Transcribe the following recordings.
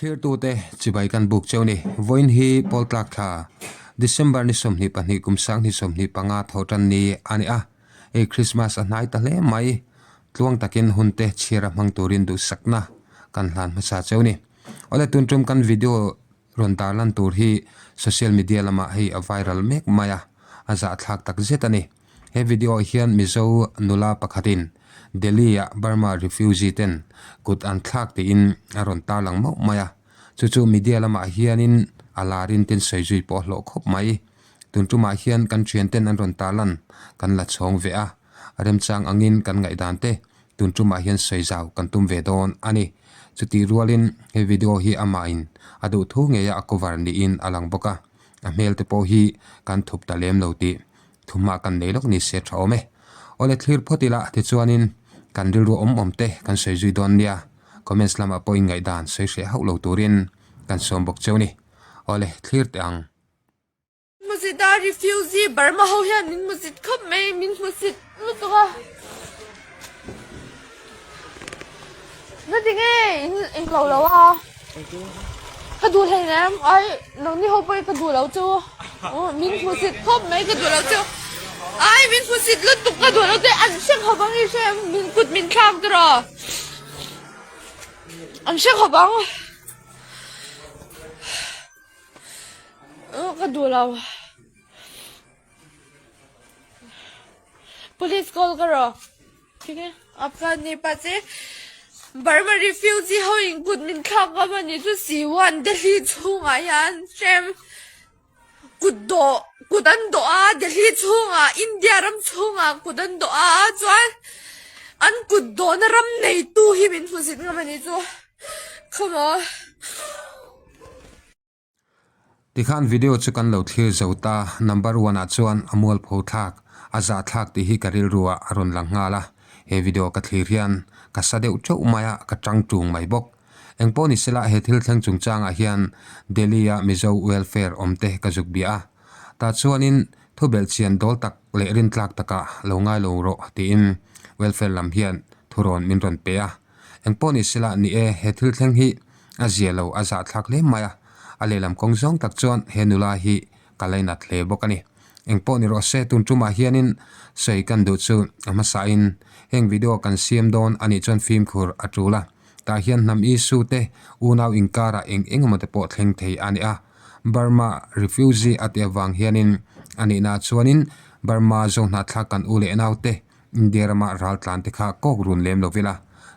Thlirtute chibai kan buk cheu ni. Vawiin hi pawl tlak thla December ni 22 kum 2025 tho tan ni a ni a. Hei Christmas a hnai ta hle mai. Tluang takin hun te chhiar a hmang turin duhsakna kan hlan hmasa cheu ni. Awle tun tum kan video rawn tarlan tur hi social media lamah hei a viral mek mai a, a zahthlak tak zet a ni. He video ah hian Mizo nula pakhatin Delhi-ah Burma refugee ten kut an thlak tiin a rawn tarlang mauh mai a, chu chu media lamah hianin a larin tin sawi zui pawh a hlawh khawp mai. Tun tumah hian kan thian ten an rawn tarlan kan la chhawng ve a, remchang angin kan ngaihdan te tun tumah hian sawi zau kan tum ve dawn a ni. Chutih rualin he video hi amahin a duh thu ngeia a cover niin a lang bawk a, a hmel te pawh hi kan thup ta lem lo tih Thumah kan nei lawk ni se tha awm e. Awle thlir phawt ila tichuanin kan rilru awm awm te kan sawi zui dawn nia. Comments lamah pawh inngaihdan sawi hreh hauh lo turin kan sawm bawk cheu ni. Awle thlir teh ang. Hmusit a refugee Burma ho hian min hmusit khawp mai min hmusit lutuk a. Na tinge in in lo lo a ka duh hlei nem ai nangni ho pawh hi ka duh lo chu min hmusit khawp mai ka duh lo chu ai min hmusit lutuk ka duh lo chu an hre khawp ang i hre min kut min thlak tiraw an hre khawp ang ka duh lo. Police call ka rawh tinge Afghani pa che Burma refugee ho in kut min thlak ngam a nih chu Siwan Delhi chhungah hian hrem kut dawh kut an dawh a Delhi chhungah India ram chhungah kut an dawh a chuan an kut dawhna ram neitu hi min hmu zit ngam a nih chu come on. Tikhan video chu kan lo thlir zo ta, number one ah chuan a mualpho thlak, a zah thlak tih hi ka rilru ah a rawn lang nghal a, he video ka thlir hian ka sa deuh teuh mai a, ka tang tung mai bawk. Engpawh ni sela he thil thleng chungchang ah hian Delhi a Mizo welfare awm te ka zuk bia a, tah chuanin thu belhchian dawl tak leh rintlak takah lo ngai lo rawh tiin welfare lam hian thurawn min rawn pe a. Engpawh ni sela ni e, he thil thleng hi a zia lo, a zahthlak hle mai a, a lehlam kawng zawng tak chuan he nula hi ka lainat hle bawk a ni. Engpawh ni rawh se, tun tumah hianin sawi kan duh chu a hmasain heng video kan siam dawn a nih chuan fimkhur a tul a, tah hian hnam issue te unau inkarah eng eng emaw te pawh thleng thei a ni a, Burma refugee a tih avang hianin a nihna chuanin Burma Zohnahthlak kan u leh naute India rama raltlan te kha kawk run lem lo vel a,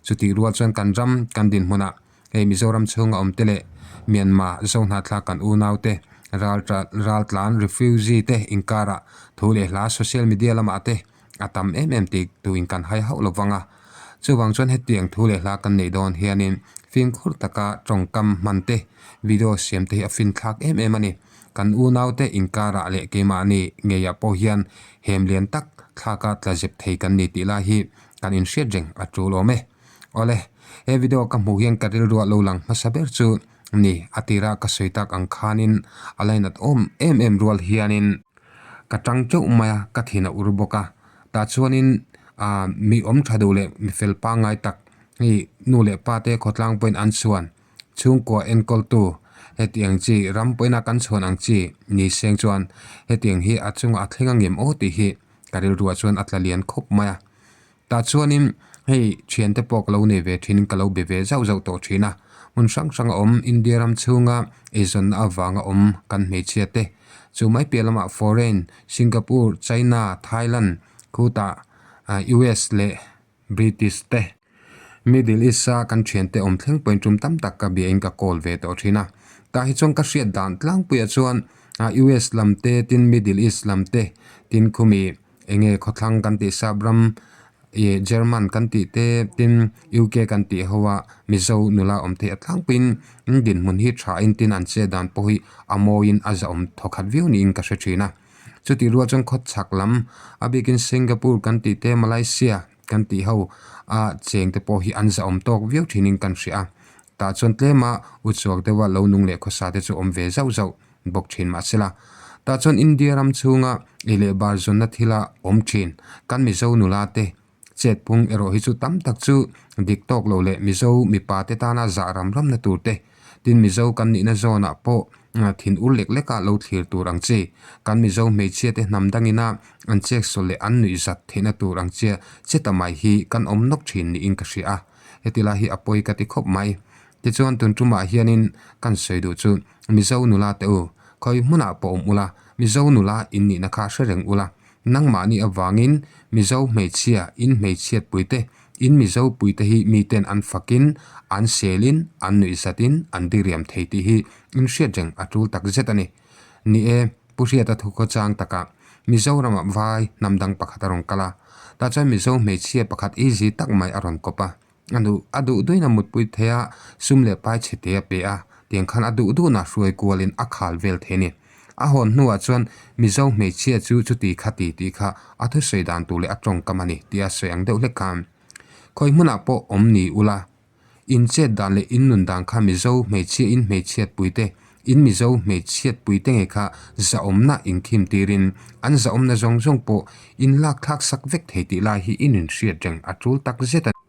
chutih rual chuan kan ram kan dinhmunah hei Mizoram chhunga awm te leh Myanmar Zohnahthlak kan unau te raltlan refugee te inkarah thu leh hla social media lamah te a tam em em tih tuin kan hai hauh lo vang a. Chuvang chuan hetiang thu leh hla kan neih dawn hianin fimkhur taka tawngkam hman te video siam te hi a finthlak em em a ni. Kan unaute inkarah leh keimahni ngeiah pawh hian hem lian tak thlaka tla zep thei kan ni tih lai hi kan inhriat reng a tul awm e. Awle, he video ka hmuh hian ka rilruah lo lang hmasa ber chu ni, a tira ka sawi tak ang khanin a lainat awm em em rual hianin ka tang teuh mai a, ka thin a ur bawk a. Tah chuanin ah mi awm tha duh leh mi fel pangngai tak hei nu leh pa te khawtlang pawhin an chhuan. Chhungkua enkawltu hetiang chi ram pawhin a kan chhuan ang chi ni seng chuan hetiang hi a chungah a thleng a ngem aw tih hi ka rilruah chuan a tla lian khawp mai a. Tah chuanin hei thiante pawh ka lo nei ve thinin ka lo be ve zauh zauh tawh thin a, hmun hrang hrang a awm India ram chhunga eizawnna avanga awm kan hmeichhia te chu mai piah lamah foreign Singapore, China, Thailand khutah US leh British te. Middle East a kan thiante awm thleng pawhin tum tam tak ka biain ka call ve tawh thin a. Tah hi chuan ka hriat dan tlangpuiah chuan US lam te tin Middle East lam te tin khumi eng nge khawthlang kan tih sap ram ih German kan tih te tin UK kan tih ho a Mizo nula awm theih a tlangpuiin dinhmun hi thain tin an che dan pawh hi a mawiin a zahawm thawkhat viau niin ka hre thin a. Chutih rual chuan khawchhak lam a bikin Singapore kan tih te Malaysia kan tih ho a cheng te pawh hi an zahawm tawk viau thinin kan hria a, tah chuan tlema uchuak deuha lo nung leh khawsa te chu awm ve zauh zauh bawk thin mahsela tah chuan India ram chhunga ei leh bar zawnna thila awm thin kan Mizo nula te chet phung erawh hi chu tam tak chu dik tawk lo leh Mizo mipa te tana zah ram ramna tur te. Tin Mizo kan nihna zawnah pawh thin ur lek leka lo thlir tur ang chi. Kan Mizo hmeichhia te hnam dangina an cheksawl leh an nuih zat theihna tur ang chia che ta mai hi kan awm nawk thin niin ka hria a. Heti lai hi a pawi ka ti khawp mai. Tichuan tun tumah hianin kan sawi duh chu Mizo nula te u, khawi hmunah pawh awm ula, Mizo nula in nihna kha hre reng ula, nangmahni avangin Mizo hmeichhia in hmeichhiat puite, in Mizo puite hi miten an fakin, an selin, an nuihzatin, an diriam thei tih hi in hriat reng a tul tak zet a ni. Ni e, Pu Hriata thu khaw chang takah Mizoramah vai hnam dang pakhat a rawn kal a, tah chuan Mizo hmeichhia pakhat easy tak mai a rawn kawp a. A duh a duh duhin a mutpui thei a, sum leh pai chhe te a pe a, tiang khan a duh duhna hruai kualin a khal vel thei a ni. A hawn hnuah chuan Mizo hmeichhia chu chuti kha ti tih kha a thusawi dan tur leh a tawngkam a ni tih a sawi ang deuh hlek khan khawi hmunah pawh awm ni ula, in chet dan leh in nun dan kha Mizo hmeichhia in hmeichhiat puite, in Mizo hmeichhiat puite ngei kha zahawmna inkhim tirin an zahawmna zawng zawng pawh in lak thlak sak vek thei tih lai hi in inhriat reng a tul tak zet a ni.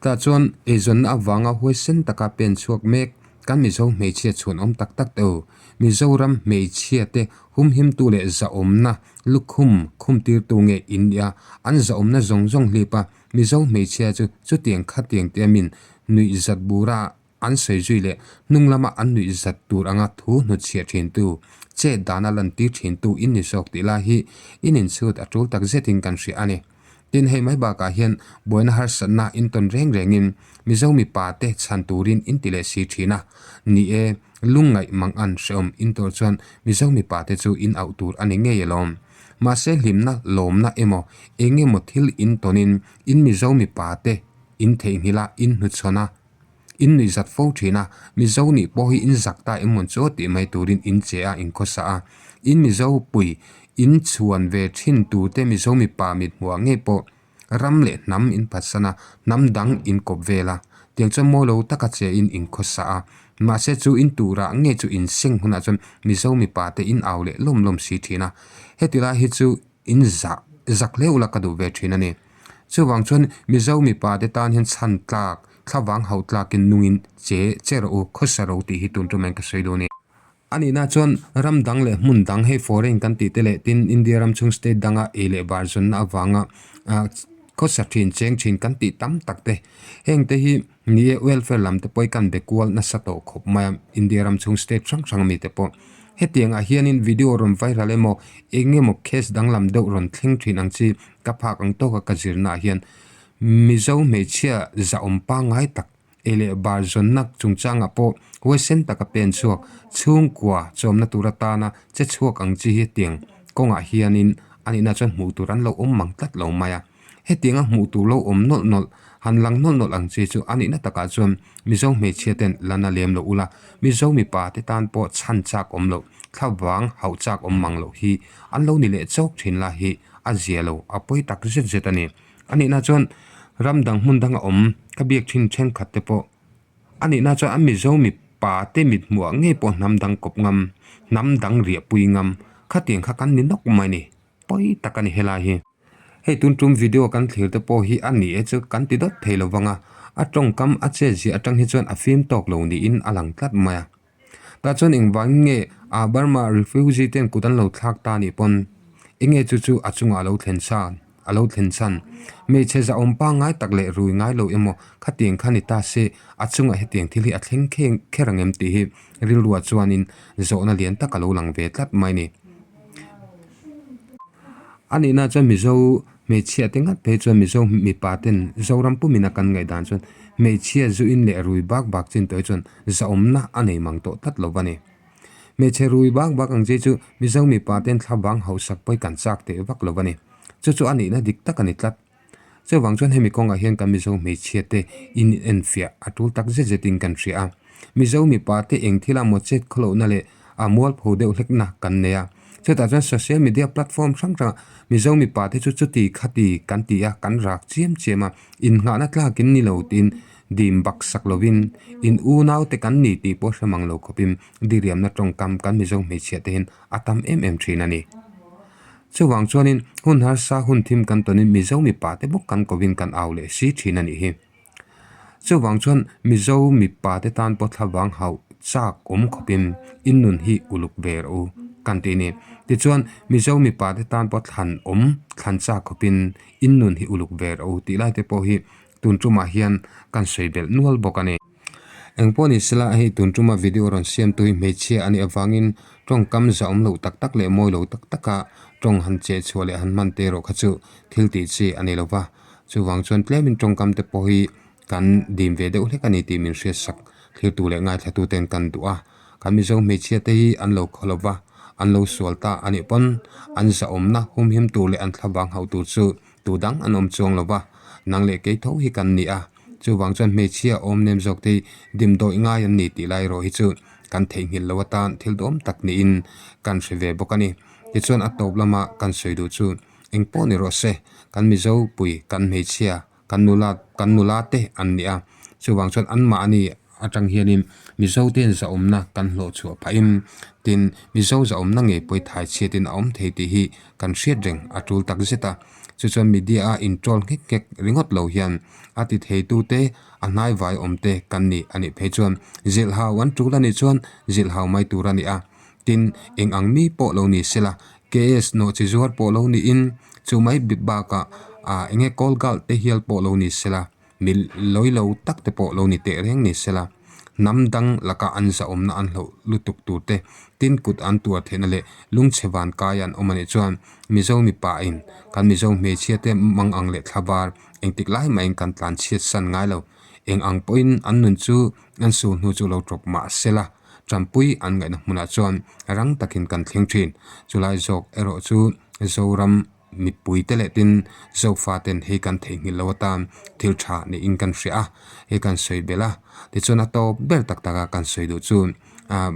Tah chuan eizawnna avanga huaisen taka pen chhuak mek kan Mizo hmeichhia chhuanawm tak tak te u. Mizoram hmeichhia te humhimtu leh zahawmna lukhum khumtirtu nge in nia an zahawmna zawng zawng hlip a Mizo hmeichhia chu chutiang khatiang te amin nuih zat bura An sawi zui leh hnung lama an nuih zat tur anga thu hnutchhiah thintu, chet dana lantir thintu in ni zawk tih lai hi in inchhut a tul tak zetin kan hria a ni. Tin, hei mai bakah hian buaina harsatna in tawn reng rengin Mizo mipa te chhan turin in ti leh si thin a. Ni e, lungngaih mang an hrehawm in tawr chuan Mizo mipa te chu in auh tur a ni ngei alawm. Mahse hlimna, lawmna emaw eng emaw thil in tawnin in Mizo mipa te in theihnghilh a, in hnuchhawn a, In nuih zat fo thin a, Mizo nih pawh hi in zak ta em mawn chu tih mai turin in che a, in khawsa a. In Mizo pui in chhuan ve thin turte Mizo mipa mit hmuh ah ngei pawh ram leh hnam in phatsan a, hnam dang in kawp vel a. Tiang chuan mawi lo taka che in in khawsa a. Mahse chu in turah ngei chu in seng hunah chuan Mizo mipa te in au leh lawm lawm si thin a. Heti lai hi chu in zah zak hle ula ka duh ve thin a ni. Chuvang chuan Mizo mipa te tan hian chhan tlak, thlavang hauh tlakin nungin che che rawh u, khawsa ro tih hi tun tum ka sawi dawn a ni. A nihna chuan ram dang leh hmun dang hei foreign kan tih te leh tin India ram chhung state danga ei leh bar zawnna avanga khawsa thin cheng thin kan tih tam tak te heng te hi ni e welfare lam te pawh hi kan be kual nasa tawh khawp mai a India ram chhung state hrang hrang ami te pawh. Hetiangah hianin video rawn viral emaw eng emaw case danglam deuh rawn thleng thin ang chi ka phak ang tawka ka zirnaah hian Mizo hmeichhia zahawm pangngai tak ei leh bar zawnna chungchangah pawh huaisen taka pen chhuak chhungkua chawmna tur atana che chhuak ang chi hetiang kawngah hianin a nihna chuan hmuh tur an lo awm mang tlat lo mai a. Hetianga hmuh tur lo awm nawlh nawlh, han lang nawlh nawlh ang chi chu a nihna takah chuan Mizo hmeichhia ten la na lem lo ula, Mizo mipa te tan pawh chhan chak awm loh, thlavang hauh chak awm mang loh hi an lo ni leh chawk thin la hi a zia lo, a pawi tak zet zet a ni. A nihna chuan ram dang hmun danga awm ka biak thin thenkhat te pawh a nihna chuan a Mizo mipa te mithmuh ah ngei pawh hnam dang kawp ngam, hnam dang riahpui ngam khatiang kha kan ni nawk mai a ni, pawi tak a ni helai hi. Hei tun tum video kan thlir te pawh hi a ni e chu kan ti dawt thei lo vang a, a tawngkam a chet ziah atang hi chuan a fim tawk lo niin a lang tlat mai a. Tah chuan engvangin nge a Burma refugee ten kut an lo thlak ta nih pawn enge chu chu a chungah a lo thlen sa a lo thlen chhan. Hmeichhe zahawm pangngai tak leh rui ngai lo emaw khatiang kha ni ta se a chungah hetiang thil hi a thleng kheng kher ang em tih hi rilruah chuanin zawhna lian tak a lo lang ve tlat mai a ni. A nihna chuan Mizo hmeichhia te ngat phei chuan Mizo mipa ten Zoram pumina kan ngaihdan chuan hmeichhia zu in leh rui bak bak chin tawh hi chuan zahawmna a nei mang tawh tlat lo va ni. Hmeichhe rui bak bak ang chi chu Mizo mipa ten thlavang hausak pawi kan chak teh vak lo va ni. Chu chu a nihna dik tak a ni tlat. Chuvang chuan hemi kawngah hian kan Mizo hmeichhia te in enfiah a tul tak zet zetin kan hria a. Mizo mipa te eng thila maw chet khawlohna leh a mualpho deuh hlekna kan nei a. Chutah chuan social media platform hrang hrangah Mizo mipa te chu chuti khati kan ti a, kan rak chiam chiam a, innghahna tlakin ni lo tiin dim bak sak lovin in unau te kan ni tih pawh hre mang lo khawpin diriamna tawngkam kan Mizo hmeichhia te hian a tam em em thin a ni. Chuvang chuanin hun harsa hun thim kan tawnin Mizo mipa te bawk kan kovin kan au leh si thin a nih hi. Chuvang chuan Mizo mipa te tan pawh thlavang hauh. chak awm khawpin in nun hi uluk ve rawh u kan ti a ni. Tichuan Mizo mipa te tan pawh thlan awm thlan chak khawpin in nun hi uluk ve rawh u tih lai te pawh hi tun tumah hian kan sawi belh nual bawk a ni. Engpawh ni sela hei tun tuma video rawn siamtu hi hmeichhia a nih avangin tawngkam zahawm loh tak tak leh mawi lo tak taka tawng han cheh chhuah leh han hman te erawh kha chu thil tih chi a ni lo va. Chuvang chuan tlemin tawngkam te pawh hi kan dim ve deuh hlek a ni tih min hriatsak thlirtu leh ngaithlatu ten kan duh a. Kan Mizo hmeichhia te hi an lo khaw lo va, an lo sual ta a nih pawn an zahawmna humhim tur leh an thlavang hauh tur chu Tu dang an awm chuang lo va, nang leh kei tho hi kan ni a, chuvang chuan hmeichhia awm nem zawk te hi dimdawih ngai an ni tih lai erawh hi chu kan theihnghilh lo atan thil dawm tak niin kan hre ve bawk a ni. Tichuan a tawp lama kan sawi duh chu eng pawh ni rawh se, kan Mizo pui, kan hmeichhia, kan nula, kan nula te an ni a, chuvang chuan anmahni atang hianin Mizo te hian zahawmna kan hlawh chhuah phahin tin Mizo zahawmna ngei pawh hi thai chhiatin a awm thei tih hi kan hriat reng a tul tak zet a. Chu chuan media a introll nghek nghek ringawt lo hian a ti theitute a hnai vai awm te kan ni a nih phei chuan zilhhau an tul a nih chuan zilhhau mai tur a ni a. Tin eng ang mi pawh lo ni sela KS nawh chi zuar pawh lo niin chu mai bakah ah eng nge call girl te hial pawh lo ni sela. Mi lawi lo tak te pawh lo ni teh reng ni sela, hnam dang laka an zahawmna an hloh lutuk tur te, tin kut an tuar theihna leh lungchhe van kai an awm a nih chuan Mizo mipa in kan Mizo hmeichhia te mang ang leh thlabar engtik lai mahin kan tlan chhiat san ngai lo. Eng ang pawhin an nun chu an su hnu chu lo tawp mah sela, tanpui an ngaihna hmunah chuan rang takin kan thleng thin. Chulai zawk erawh chu Zoram. Mipui te leh tin Zofa ten hei kan theihnghilh lo atan thil tha niin kan hria a, hei kan sawi belh a. Tichuan a tawp ber tak tak a kan sawi duh chu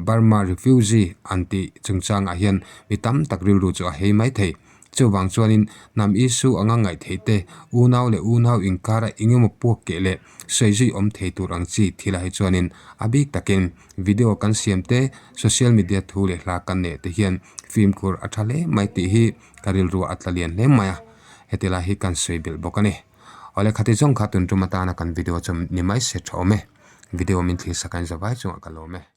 Burma refugee an tih chungchangah hian mi tam tak rilru chu a hei mai thei. Chuvang chuanin hnam Isu anga ngaih theih te, unau leh unau inkara eng emaw puak keh leh sawi zui awm thei tur ang chi thilah hi chuanin a bik takin video kan siam te, social media thu leh hla kan neih te hian fimkhur a tha hle mai tih hi Ka rilru a tla lian hle mai a, heti lai hi kan sawi belh bawk a ni. Awle khati zawng kha tun tum atana kan video chu ni mai se tha awm e. Video min thlir sak a in zavai chungah ka lawm e.